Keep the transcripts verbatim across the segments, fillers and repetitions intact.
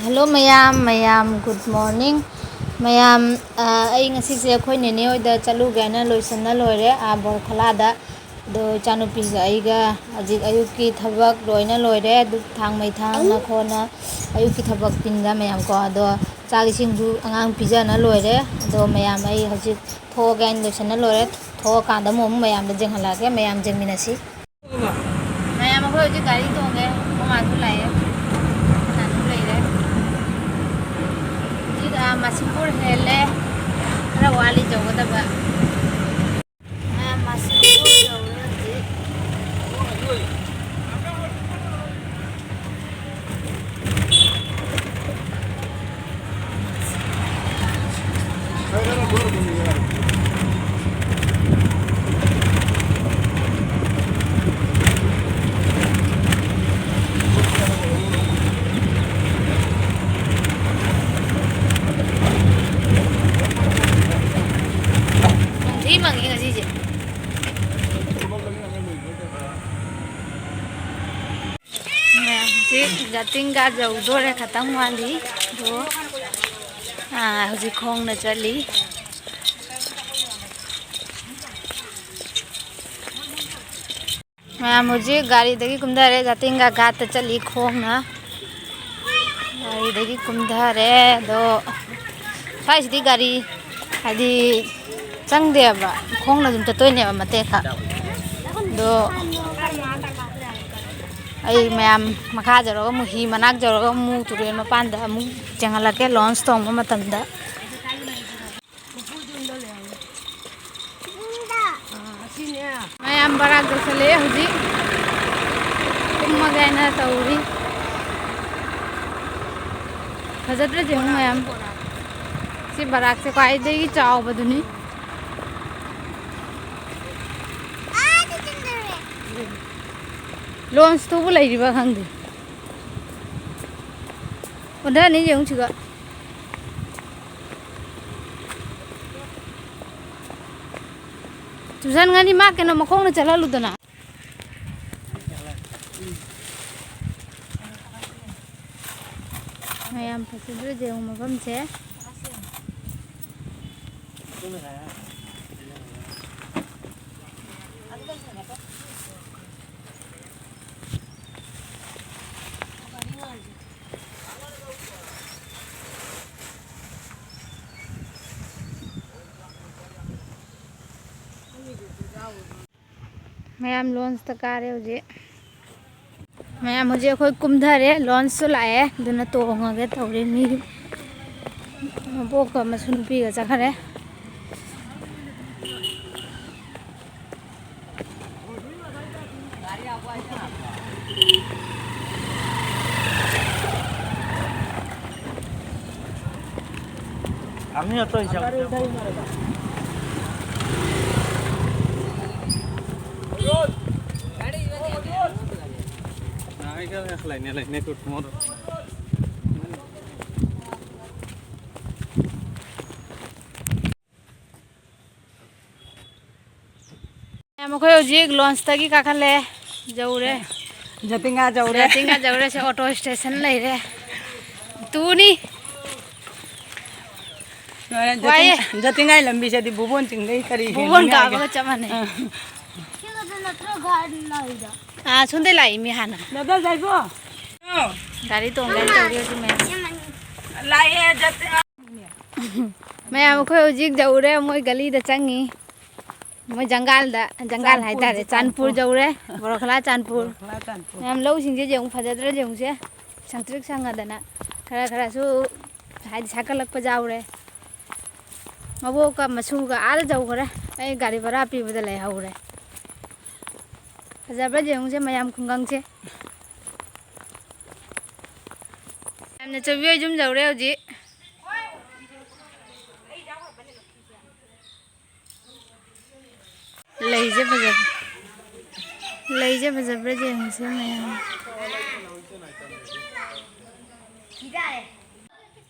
Hello ꯃꯌꯥꯝ, ꯃꯌꯥꯝ, good morning꯫ ꯃꯌꯥꯝ, ꯑ, ꯑꯩ ꯉꯁꯤꯁꯦ ꯑꯩꯈꯣꯏ ꯅꯦꯅꯦ ꯍꯣꯏꯗ ꯆꯠꯂꯨꯒꯦ ꯍꯥꯏꯅ ꯂꯣꯏꯁꯤꯟꯅ ꯂꯣꯏꯔꯦ, ꯑꯥ, ꯕꯣꯔꯈꯂꯥꯗ꯫ ꯑꯗꯣ ꯏꯆꯥꯅꯨꯄꯤꯒ ꯑꯩꯒ ꯍꯧꯖꯤꯛ ꯑꯌꯨꯛꯀꯤ ꯊꯕꯛ ꯂꯣꯏꯅ ꯂꯣꯏꯔꯦ꯫ ꯗꯨꯛ ꯊꯥꯡ ꯃꯩ ꯊꯥꯡꯅ ꯈꯣꯠꯅ ꯑꯌꯨꯛꯀꯤ ꯊꯕꯛ ꯄꯤꯟꯗ ꯃꯌꯥꯝ ꯀꯣ꯫ ꯑꯗꯣ ꯆꯥꯛ ꯏꯁꯤꯡꯁꯨ ꯑꯉꯥꯡ ꯄꯤꯖꯅ ꯂꯣꯏꯔꯦ꯫ ꯑꯗꯣ ꯃꯌꯥꯝ ꯑꯩ ꯍꯧꯖꯤꯛ ꯊꯣꯛꯑꯒꯦ ꯍꯥꯏꯅ ꯂꯣꯏꯁꯤꯟꯅ ꯂꯣꯏꯔꯦ꯫ ꯊꯣꯛꯑꯀꯥꯟꯗ ꯑꯃꯨꯛ, ꯑꯃꯨꯛ ꯃꯌꯥꯝꯗ ꯌꯦꯡꯍꯜꯂꯛꯑꯒꯦ, ꯃꯌꯥꯝ ꯌꯦꯡꯃꯤꯟꯅꯁꯤ꯫ ꯃꯌꯥꯝ ꯑꯩꯈꯣꯏ ꯍꯧꯖꯤꯛ ꯒꯥꯔꯤ ꯇꯣꯡꯉꯦ꯫ ꯑꯩꯈꯣꯏ ꯃꯥꯁꯨ ꯂꯥꯛꯑꯦ, ꯑꯩꯈꯣꯏ ꯃꯥꯁꯨ ꯂꯩꯔꯦ꯫ ꯍꯧꯖꯤꯛ, ꯑꯥ, ꯃꯁꯤꯄꯨꯔ ꯍꯦꯜꯂꯦ, ꯈꯔ ꯋꯥꯠꯂꯤ ꯌꯧꯒꯗꯕ꯫ ꯑꯥ, ꯃꯁꯤꯄꯨꯔ ꯌꯧꯔꯦ ꯍꯧꯖꯤꯛ꯫ ꯅꯣꯡꯊꯤ ꯃꯪꯉꯤ ꯉꯁꯤꯁꯦ꯫ ꯃꯌꯥꯝꯁꯦ ꯖꯥꯇꯤꯡꯒ ꯌꯧꯗꯣꯔꯦ, ꯈꯇꯪ ꯋꯥꯠꯂꯤ꯫ ꯑꯗꯣ, ꯑꯥ, ꯍꯧꯖꯤꯛ ꯈꯣꯡꯅ ꯆꯠꯂꯤ꯫ ꯃꯌꯥꯝ ꯍꯧꯖꯤꯛ ꯒꯥꯔꯤꯗꯒꯤ ꯀꯨꯝꯊꯔꯦ, ꯖꯥꯇꯤꯡꯒ ꯒꯥꯠꯇ ꯆꯠꯂꯤ ꯈꯣꯡꯅ꯫ ꯒꯥꯔꯤꯗꯒꯤ ꯀꯨꯝꯊꯔꯦ꯫ ꯑꯗꯣ ꯁ꯭ꯋꯥꯏꯁꯤꯗꯤ ꯒꯥꯔꯤ ꯍꯥꯏꯗꯤ ꯆꯪꯗꯦꯕ, ꯈꯣꯡꯅ ꯑꯗꯨꯝ ꯆꯠꯇꯣꯏꯅꯦꯕ ꯃꯇꯦꯛ ꯈꯛ꯫ ꯑꯗꯣ ꯑꯩ ꯃꯌꯥꯝ ꯃꯈꯥ ꯌꯧꯔꯒ ꯑꯃꯨꯛ, ꯍꯤ ꯃꯅꯥꯛ ꯌꯧꯔꯒ ꯑꯃꯨꯛ ꯇꯨꯔꯦꯜ ꯃꯄꯥꯟꯗ ꯑꯃꯨꯛ ꯆꯦꯟꯍꯜꯂꯛꯀꯦ, ꯂꯣꯟꯁ ꯇꯣꯡꯕ ꯃꯇꯝꯗ꯫ ꯃꯌꯥꯝ ꯕꯔꯥꯛ ꯌꯧꯁꯜꯂꯛꯑꯦ ꯍꯧꯖꯤꯛ꯫ ꯀꯨꯝꯃꯒꯦ ꯍꯥꯏꯅ ꯇꯧꯔꯤ꯫ ꯐꯖꯗ꯭ꯔꯗꯤ ꯌꯦꯡꯉꯨ ꯃꯌꯥꯝ꯫ ꯁꯤ ꯕꯔꯥꯛꯁꯦ ꯈ꯭ꯋꯥꯏꯗꯒꯤ ꯆꯥꯎꯕꯗꯨꯅꯤ꯫ ꯂꯣꯟꯁꯇꯨꯕꯨ ꯂꯩꯔꯤꯕ ꯈꯪꯗꯦ꯫ ꯑꯣꯟꯊꯅꯤ ꯌꯦꯡꯉꯨ ꯁꯤꯒ꯫ ꯆꯨꯁꯟꯒꯅꯤ ꯃꯥ, ꯀꯩꯅꯣ, ꯃꯈꯣꯡꯅ ꯆꯠꯍꯜꯂꯨꯗꯅ꯫ ꯃꯌꯥꯝ ꯐꯖꯗ꯭ꯔꯣ ꯌꯦꯡꯉꯨ ꯃꯐꯝꯁꯦ꯫ ꯃꯌꯥꯝ ꯂꯣꯟꯁꯇ ꯀꯥꯔꯦ ꯍꯧꯖꯤꯛ꯫ ꯃꯌꯥꯝ ꯍꯧꯖꯤꯛ ꯑꯩꯈꯣꯏ ꯀꯨꯝꯊꯔꯦ, ꯂꯣꯟꯁꯁꯨ ꯂꯥꯛꯑꯦ, ꯑꯗꯨꯅ ꯇꯣꯡꯉꯒꯦ ꯇꯧꯔꯤ꯫ ꯃꯤ ꯃꯕꯣꯛꯀ ꯃꯁꯨ ꯅꯨꯄꯤꯒ ꯆꯠꯈꯔꯦ꯫ ꯃꯌꯥꯝ, ꯑꯩꯈꯣꯏ ꯍꯧꯖꯤꯛ ꯂꯣꯟꯁꯇꯒꯤ ꯀꯥꯈꯠꯂꯦ, ꯌꯧꯔꯦ꯫ ꯖꯇꯤꯡꯒꯥ ꯌꯧꯔꯦ꯫ ꯖꯇꯤꯡꯒꯥ ꯌꯧꯔꯦ꯫ ꯁꯤ ꯑꯣꯇꯣ ꯁ꯭ꯇꯦꯁꯟ ꯂꯩꯔꯦ꯫ ꯇꯨꯅꯤ꯫ ꯂꯣꯏꯔꯦ, ꯋꯥꯏꯌꯦ꯫ ꯖꯇꯤꯡ-, ꯖꯇꯤꯡꯒꯥꯏ ꯂꯝꯕꯤꯁꯤꯗꯤ ꯚꯨꯕꯣꯟ ꯆꯤꯡꯗꯩ ꯀꯔꯤ ꯕꯨꯕꯣꯟ ꯍꯦꯟꯒꯅꯤ ꯍꯥꯏꯒꯦ? ꯀꯥꯕꯒ ꯆꯞ ꯃꯥꯟꯅꯩ꯫ ꯑꯥ꯫ ꯁꯤꯗ ꯅꯠꯇ꯭ꯔꯣ ꯒꯥꯔꯤ ꯂꯥꯛꯏꯗꯣ? ꯑꯥ, ꯁꯣꯝꯗꯩ ꯂꯥꯛꯏ ꯃꯤ ꯍꯥꯟꯅ꯫ ꯗꯥꯗꯥ ꯖꯥꯏꯕꯣ? ꯒꯥꯔꯤ ꯇꯣꯡꯒꯦꯅ ꯇꯧꯔꯤ ꯍꯧꯖꯤꯛ ꯃꯌꯥꯝ꯫ ꯂꯥꯛꯑꯦ, ꯖꯇꯤꯡ-, ꯃꯌꯥꯝ, ꯑꯩꯈꯣꯏ ꯍꯧꯖꯤꯛ ꯌꯧꯔꯦ, ꯃꯣꯏ ꯒꯂꯤꯗ ꯆꯪꯉꯤ꯫ ꯃꯣꯏ ꯖꯪꯒꯥꯜꯗ, ꯖꯪꯒꯥꯜ ꯆꯥꯟꯄꯨꯔ, ꯍꯥꯏꯇꯥꯔꯦ, ꯆꯥꯟꯄꯨꯔ ꯆꯥꯟꯄꯨꯔ꯫ ꯌꯧꯔꯦ, ꯕꯣꯔꯣꯈꯂꯥ ꯆꯥꯟꯄꯨꯔ꯫ ꯕꯣꯔꯣꯈꯂꯥ ꯆꯥꯟꯄꯨꯔ꯫ ꯃꯌꯥꯝ, ꯂꯧꯁꯤꯡꯁꯦ ꯌꯦꯡꯉꯨ, ꯐꯖꯗ꯭ꯔꯥ ꯌꯦꯡꯉꯨꯁꯦ, ꯁꯪꯇ꯭ꯔꯤꯛ ꯁꯪꯉꯗꯅ꯫ ꯈꯔ ꯈꯔꯁꯨ ꯍꯥꯏꯗꯤ ꯁꯥꯀꯠꯂꯛꯄ ꯌꯥꯎꯔꯦ꯫ ꯃꯕꯣꯛꯀ ꯃꯁꯨꯒ ꯑꯥꯗ ꯌꯧꯈ꯭ꯔꯦ, ꯑꯩ ꯒꯥꯔꯤ ꯚꯔꯥ ꯄꯤꯕꯗ ꯂꯩꯍꯧꯔꯦ꯫ ꯐꯖꯕ꯭ꯔꯥ ꯌꯦꯡꯉꯨꯁꯦ ꯃꯌꯥꯝ ꯈꯨꯡꯒꯪꯁꯦ꯫ ꯌꯥꯝꯅ ꯆꯨꯕꯤ ꯍꯣꯏ ꯌꯨꯝ ꯌꯧꯔꯦ ꯍꯧꯖꯤꯛ꯫ ꯂꯩꯁꯦ ꯐꯖꯕ-, ꯂꯩꯁꯦ ꯐꯖꯕ꯭ꯔꯥ ꯌꯦꯡꯉꯨꯁꯦ ꯃꯌꯥꯝ꯫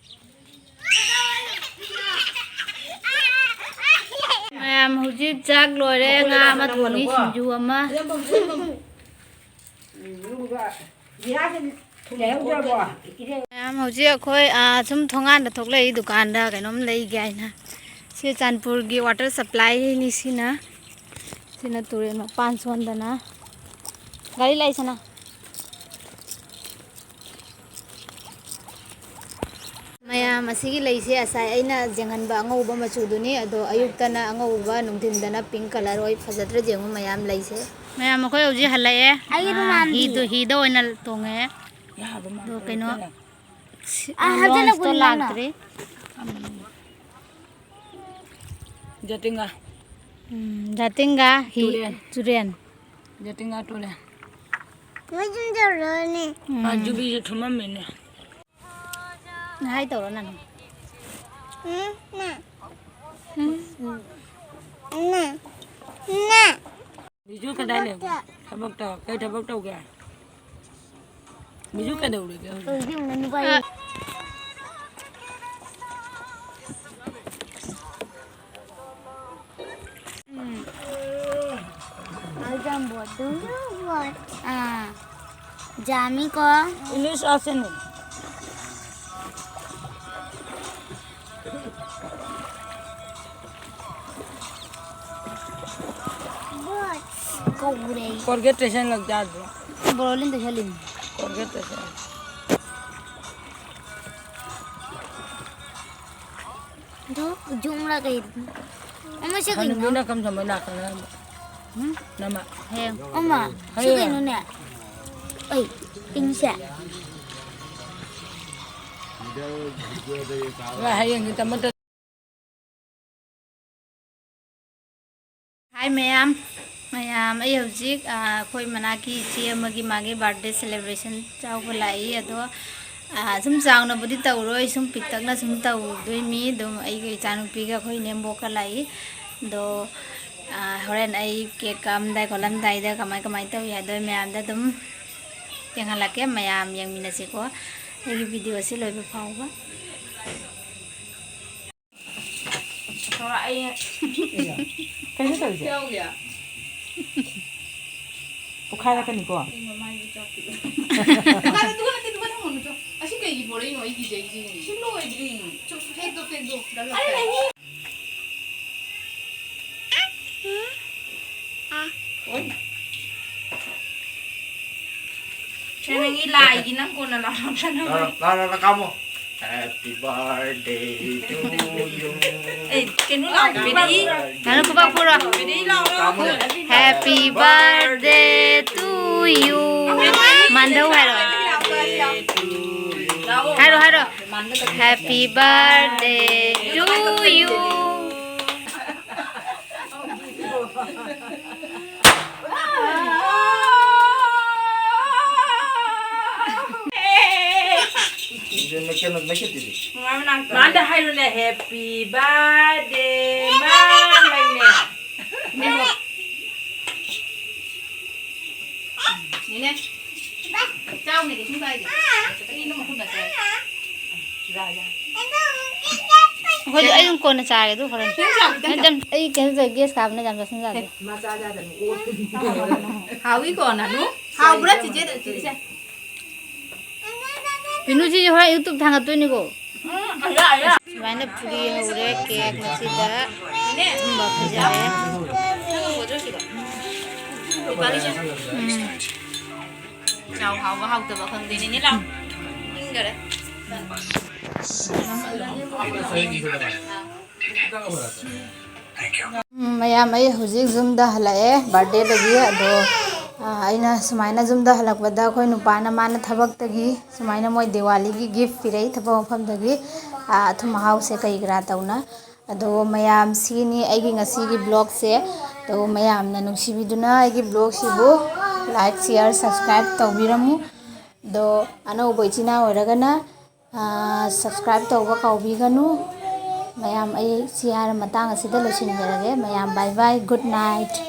ꯃꯌꯥꯝ, ꯍꯧꯖꯤꯛ ꯆꯥꯛ ꯂꯣꯏꯔꯦ, ꯉꯥ ꯑꯃ ꯊꯣꯡꯉꯤ, ꯁꯤꯡꯖꯨ ꯑꯃ꯫ ꯃꯌꯥꯝ ꯍꯧꯖꯤꯛ ꯑꯩꯈꯣꯏ, ꯑꯥ, ꯁꯨꯝ ꯊꯣꯡꯒꯥꯟꯗ ꯊꯣꯛꯂꯛꯏ, ꯗꯨꯀꯥꯟꯗ ꯀꯩꯅꯣꯝ ꯂꯩꯒꯦ ꯍꯥꯏꯅ꯫ ꯁꯤ ꯆꯥꯟꯄꯨꯔꯒꯤ water supplyꯅꯤ ꯁꯤꯅ꯫ ꯁꯤꯅ ꯇꯨꯔꯦꯜ ꯃꯄꯥꯟ ꯁꯣꯝꯗꯅ꯫ ꯒꯥꯔꯤ ꯂꯥꯛꯏꯁꯤꯅ꯫ ꯃꯌꯥꯝ, ꯑꯁꯤꯒꯤ ꯂꯩꯁꯦ ꯉꯁꯥꯏ ꯑꯩꯅ ꯌꯦꯡꯍꯟꯕ ꯑꯉꯧꯕ ꯃꯆꯨꯗꯨꯅꯤ꯫ ꯑꯗꯣ ꯑꯌꯨꯛꯇꯅ ꯑꯉꯧꯕ, ꯅꯨꯡꯊꯤꯟꯗꯅ pink colour ꯑꯣꯏ꯫ ꯐꯖꯗ꯭ꯔꯥ ꯌꯦꯡꯉꯨ ꯃꯌꯥꯝ, ꯂꯩꯁꯦ꯫ ꯃꯌꯥꯝ, ꯑꯩꯈꯣꯏ ꯍꯧꯖꯤꯛ ꯍꯜꯂꯛꯑꯦ꯫ ꯑꯩꯒꯤ ꯑꯥ, ꯔꯨꯃꯥꯜꯗꯤ? ꯍꯤꯗ, ꯍꯤꯗ ꯑꯣꯏꯅ ꯇꯣꯡꯉꯛꯑꯦ꯫ ꯑꯗꯣ ꯀꯩꯅꯣ, ꯁꯤ-, ꯑꯥ, ꯍꯥꯞꯆꯤꯜꯂꯛꯄꯅꯤ launchꯇꯣ ꯅꯪꯅ꯫ ꯂꯥꯛꯇ꯭ꯔꯤ꯫ ꯖꯥꯇꯤꯡꯒ꯫ ꯎꯝ, ꯖꯥꯇꯤꯡꯒ ꯍꯤ, ꯇꯨꯔꯦꯟ꯫ ꯇꯨꯔꯦꯟ꯫ ꯖꯥꯇꯤꯡꯒ ꯇꯨꯔꯦꯟ꯫ ꯃꯆꯤꯟ ꯇꯧꯔꯣꯅꯦ꯫ ꯎꯝ꯫ ꯑꯥ, ꯖꯨꯕꯤꯁꯨ ꯊꯨꯝꯃꯝꯃꯤꯅꯦ꯫ ꯍꯥꯏ ꯇꯧꯔꯣ ꯅꯪ꯫ ꯎꯝ, ꯅ꯫ ꯎꯝ꯫ ꯅ꯫ ꯅ꯫ ꯕꯤꯖꯨ ꯀꯗꯥꯏ ꯂꯩ? ꯊꯕꯛꯇ꯫ ꯊꯕꯛꯇ꯫ ꯀꯩ ꯊꯕꯛ ꯇꯧꯒꯦ? ꯕꯤꯖꯨ ꯀꯩꯗꯧꯔꯤꯒꯦ ꯍꯧꯖꯤꯛ? ꯍꯧꯖꯤꯛ ꯑꯃꯨꯛ ꯅꯨꯄꯥ ꯌꯦꯡ-, ꯎꯝ꯫ ꯑꯥ꯫ ꯖꯥꯝꯃꯤꯀꯣ꯫ English ꯑꯁꯦꯅꯤ꯫ ꯀꯧꯔꯦ ꯑꯩ꯫ Colgate ꯇꯩꯁꯜꯂꯛ ꯌꯥꯗ꯭ꯔꯣ? ꯕꯣꯔꯣꯂꯤꯟ ꯇꯩꯁꯜꯂꯤꯅꯤ꯫ Colgate ꯇꯩꯁꯜꯂꯣ꯫ ꯑꯗꯨ ꯖꯨꯝꯂ ꯀꯩ? ꯑꯃ ꯁꯤ ꯀꯩꯅꯣ? ꯍꯅꯨꯕꯤꯅ ꯀꯝ ꯊꯝꯕ ꯂꯥꯛꯀꯅꯤ ꯍꯥꯏꯕ? ꯎꯝ? ꯅꯃ꯫ ꯍꯌꯦꯡ꯫ ꯑꯃ, ꯁꯤ ꯍꯌꯦꯡ꯫ ꯀꯩꯅꯣꯅꯦ? ꯑꯩ, ꯄꯤꯡꯁꯦ꯫ ꯍꯌꯦꯡꯗꯤ ꯇꯃꯣ ꯇ- ꯍꯥꯏ ꯃꯌꯥꯝ, ꯃꯌꯥꯝ, ꯑꯩ ꯍꯧꯖꯤꯛ, ꯑꯥ, ꯑꯩꯈꯣꯏ ꯃꯅꯥꯛꯀꯤ ꯏꯆꯦ ꯑꯃꯒꯤ ꯃꯥꯒꯤ birthday celebration ꯆꯥꯎꯕ ꯂꯥꯛꯏ꯫ ꯑꯗꯣ, ꯑꯥ, ꯁꯨꯝ ꯆꯥꯎꯅꯕꯨꯗꯤ ꯇꯧꯔꯣꯏ, ꯁꯨꯝ ꯄꯤꯛꯇꯛꯅ ꯁꯨꯝ ꯇꯧꯗꯣꯏꯅꯤ꯫ ꯑꯗꯨꯝ ꯑꯩꯒꯤ ꯏꯆꯥꯅꯨꯄꯤꯒ ꯑꯩꯈꯣꯏ ꯏꯅꯦꯝꯕꯣꯛꯀ ꯂꯥꯛꯏ꯫ ꯑꯗꯣ, ꯑꯥ, ꯍꯣꯔꯦꯟ ꯑꯩ cake ꯀꯛꯑꯝꯗꯥꯏ ꯈꯣꯠꯂꯝꯗꯥꯏꯗ ꯀꯃꯥꯏ ꯀꯃꯥꯏ ꯇꯧꯏ ꯍꯥꯏꯗꯣ ꯃꯌꯥꯝꯗ ꯑꯗꯨꯝ ꯌꯦꯡꯍꯜꯂꯛꯀꯦ꯫ ꯃꯌꯥꯝ ꯌꯦꯡꯃꯤꯟꯅꯁꯤꯀꯣ ꯑꯩꯒꯤ videoꯁꯤ ꯂꯣꯏꯕ ꯐꯥꯎꯕ꯫ ꯀꯩꯅꯣ ꯇꯧꯔꯤꯁꯦ? ꯄꯣꯛꯈꯥꯏꯔꯛꯀꯅꯤꯀꯣ꯫ ꯀꯥꯟꯗ ꯇꯨꯒ ꯅꯠꯇꯦ, ꯇꯨꯒ ꯊꯝꯃꯣ, ꯅꯠꯇ꯭ꯔꯣ? ꯑꯁꯤ ꯀꯩꯒꯤ ꯄꯣꯔꯛꯏꯅꯣ? ꯑꯩ ꯀꯤꯖꯩꯁꯦ꯫ ꯁꯤ ꯂꯣꯏꯗ꯭ꯔꯤ꯫ ꯆꯨ-, ꯐꯦꯡꯗꯣꯛ, ꯐꯦꯡꯗꯣꯛ, ꯗꯔꯀꯥꯔ ꯇꯥꯏ꯫ ꯑꯣꯏ꯫ ꯁꯦ, ꯅꯪꯒꯤ ꯂꯥꯏꯒꯤ ꯅꯪ ꯀꯣꯟꯅ ꯂꯥꯎꯔꯛꯁꯅꯨ꯫ ꯂꯥꯎꯔꯣ, ꯂꯥꯎꯔꯣ, ꯂꯥꯎꯔꯣ, ꯀꯥꯝꯃꯣ꯫ Happy birthday to you. ꯑꯦ, ꯀꯩꯅꯣ ꯂꯥꯎ, ꯕꯦꯕꯤ꯫ ꯅꯪ ꯈꯨꯕꯥꯛ ꯄꯨꯔꯣ꯫ ꯕꯦꯕꯤ ꯂꯥꯎꯔꯣ꯫ ꯀꯥꯝꯃꯣ꯫ Happy birthday to you. ꯃꯥꯟꯗꯧ ꯍꯥꯏꯔꯣ꯫ ꯂꯥꯎꯔꯣ꯫ ꯍꯥꯏꯔꯣ, ꯍꯥꯏꯔꯣ꯫ Happy birthday to you. ꯃꯥꯗ ꯍꯥꯏꯔꯨꯅꯦ, happy birthday, ꯃꯥ ꯂꯩꯅꯦ꯫ ꯅꯦꯅꯦ, ꯆꯥꯎꯅꯦ, ꯀꯩꯁꯨꯝ ꯀꯥꯏꯗꯦ꯫ ꯑꯩ ꯅꯪ ꯃꯈꯨꯝꯗ ꯆꯥꯏ꯫ ꯑꯩꯈꯣꯏꯗꯤ ꯑꯩ ꯑꯗꯨꯝ ꯀꯣꯟꯅ ꯆꯥꯔꯒꯦ, ꯑꯗꯨ ꯍꯣꯔꯦꯟ꯫ ꯅꯪ ꯆꯥꯎ, ꯈꯤꯇꯪ ꯆꯥꯎ꯫ ꯑꯩ ꯀꯩꯅꯣ ꯇꯧ, gas ꯀꯥꯕꯅ ꯌꯥꯝ ꯆꯥꯁꯤꯟ ꯌꯥꯗꯦ꯫ ꯃꯥ ꯆꯥ ꯌꯥꯗꯕꯅꯤ, ꯑꯣꯠꯄꯅꯤ꯫ ꯍꯥꯎꯏꯀꯣ, ꯅꯥꯅꯨ? ꯍꯥꯎꯕ꯭ꯔꯥ, ꯆꯤꯆꯦ? ꯆꯤꯆꯦ꯫ ꯄꯤꯅꯨ, ꯁꯤꯁꯦ ꯍꯣꯔꯦꯟ YouTube ꯊꯥꯡꯒꯠꯇꯣꯏꯅꯤꯀꯣ꯫ ꯎꯝ, ꯑꯌꯥ, ꯑꯌꯥ꯫ ꯁꯨꯃꯥꯏꯅ ꯄꯨꯔꯤ ꯍꯧꯔꯦ, cake ꯃꯁꯤꯗ ꯏꯅꯦ꯫ ꯑꯗꯨꯝꯕ ꯄꯤꯖꯔꯦ꯫ ꯅꯪ ꯉꯝꯒꯗ꯭ꯔꯣ ꯁꯤꯗ? ꯎꯝ꯫ ꯆꯥꯎ, ꯍꯥꯎꯕ ꯍꯥꯎꯇꯕ ꯈꯪꯗꯦ꯫ ꯅꯦꯅꯦ ꯂꯥꯎ꯫ ꯏꯪꯒꯔꯦ꯫ ꯎꯝ, ꯃꯌꯥꯝ, ꯑꯩ ꯍꯧꯖꯤꯛ ꯌꯨꯝꯗ ꯍꯜꯂꯛꯑꯦ birthdayꯗꯒꯤ꯫ ꯑꯗꯣ, ꯑ, ꯑꯩꯅ ꯁꯨꯃꯥꯏꯅ ꯌꯨꯝꯗ ꯍꯜꯂꯛꯄꯗ ꯑꯩꯈꯣꯏ ꯅꯨꯄꯥꯅ ꯃꯥꯅ ꯊꯕꯛꯇꯒꯤ ꯁꯨꯃꯥꯏꯅ ꯃꯣꯏ ꯗꯤꯋꯥꯂꯤꯒꯤ gift ꯄꯤꯔꯛꯏ, ꯊꯕꯛ ꯃꯐꯝꯗꯒꯤ, ꯑ, ꯑꯊꯨꯝ ꯑꯍꯥꯎꯁꯦ ꯀꯔꯤ ꯀꯔꯥ ꯇꯧꯅ꯫ ꯑꯗꯣ ꯃꯌꯥꯝ, ꯁꯤꯅꯤ ꯑꯩꯒꯤ ꯉꯁꯤꯒꯤ vlogꯁꯦ꯫ ꯑꯗꯣ ꯃꯌꯥꯝꯅ ꯅꯨꯡꯁꯤꯕꯤꯗꯨꯅ ꯑꯩꯒꯤ vlogꯁꯤꯕꯨ like, share, subscribe ꯇꯧꯕꯤꯔꯝꯃꯨ꯫ ꯑꯗꯣ ꯑꯅꯧꯕ ꯏꯆꯤꯟ ꯏꯅꯥꯎ ꯑꯣꯏꯔꯒꯅ, ꯑꯥ, subscribe ꯇꯧꯕ ꯀꯥꯎꯕꯤꯒꯅꯨ꯫ ꯃꯌꯥꯝ, ꯑꯩ ꯁꯤ ꯍꯥꯏꯔ ꯃꯇꯥꯡ ꯑꯁꯤꯗ ꯂꯣꯏꯁꯤꯟꯖꯔꯒꯦ꯫ ꯃꯌꯥꯝ, bye bye, good night꯫